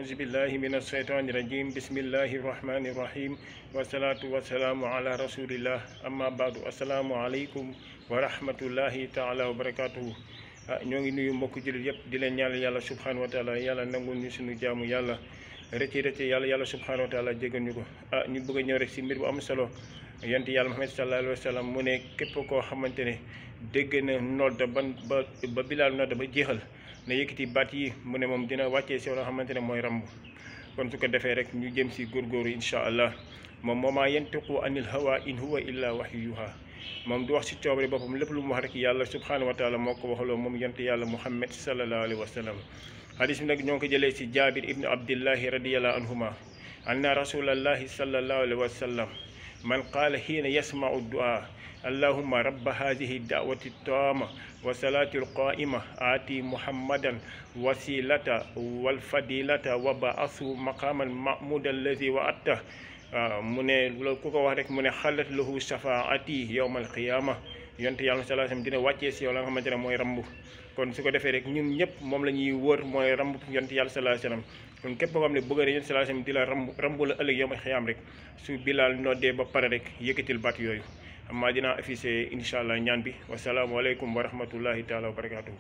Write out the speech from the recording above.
أعوذ بالله من الشيطان الرجيم بسم الله الرحمن الرحيم والصلاة والسلام على رسول الله أما بعد السلام عليكم ورحمة الله تعالى وبركاته ñoo ngi nuyu mbokk jullit yëpp di leen ñaanal yàlla subhanahu wa taala yàlla nangul ñu suñu jaamu yàlla rëcc yàlla subhanahu wa taala jégal ñu ko ñu bëgg a ñëw rek si mbir bu am solo yonent yàlla Muhammad sallallahu alayhi wa sallam mu ne képp koo xamante ne dégg na nodd ba Bilaal nodd ba jeexal na yëkkati baat yi mu ne moom dina wàccee si loo xamante ne mooy ramb kon su ko defee rek ñu jëm si góorgóoru incha allah moom moomaa yantiqu anil hawa in huwa illa wahyuha moom du wax si coobare boppam lépp lu mu wax rek yàlla subhanahu wa taala moo ko waxaloo moom yonent yàlla Muhammad sallallahu alayhi wa sallam hadis bi nag ñoo ngi ko jëlee si Jaabir ibnu Abdillahi radiyallahu anhuma anna rasulallahi sallallahu alayhi wa sallam man qaala hiina yasmau du'a allahumma rabba hadihi da'wati taama wa salati alqaima aati muhammadan wasilata walfadilata wa ba'athu maqaman mahmuda allazi wa'adta mu ne loolu ku ko wax rek mu ne xalat lahu shafaati yawma alqiyama yonte yàlla sallallahu alayhi wasallam dina wàccee si yow la nga xamante ne mooy rambu kon su ko defee rek ñun ñëpp moom la ñuy wër mooy rambu yonte yàlla sallallahu alayhi wasallam kon képp koo xam ne bëgg na yonte sallallahu alayhi wasallam di la rambu la ëllëg yawma alqiyama rek su Bilaal noddee ba pare rek yëkkatil baat yooyu amma dinaa affiché incha allah ñaan bi wasalaamualeykum wa rahmatullahi taala wa barakatuhu